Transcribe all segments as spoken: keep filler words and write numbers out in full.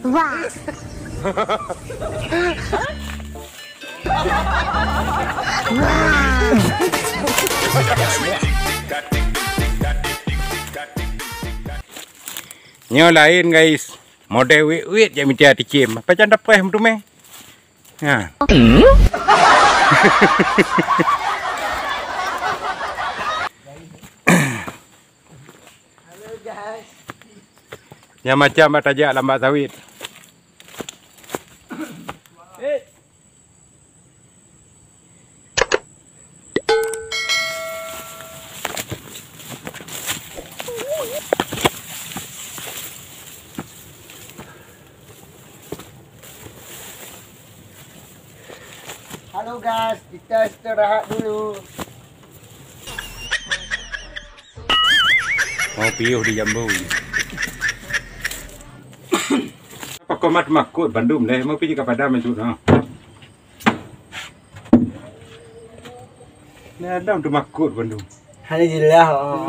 Wah. Nyoe laén, guys. Model wét-wét jak mita ticém. Apa can dapreh meuteumé? Ha. Nyan macam bak tajak lam bak sawit. Halo guys, kita istirahat dulu. Mau piôh di jambu. Apa kau mat makut bandum deh? Mau pergi ke padam itu nah. Ni ada tu makut bandum. Alhamdulillah. Oh.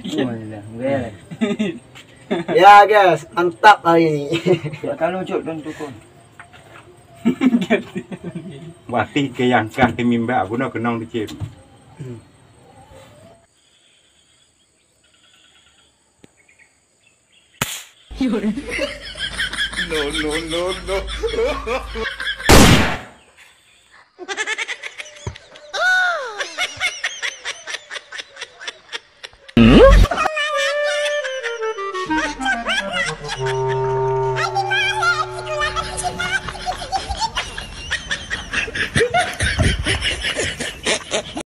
Alhamdulillah. Ya guys, mantap hari ini. Tak tahu cok dan tukun. Wati ke yang kah di mimba guna kenong dicip. No, no, no, no.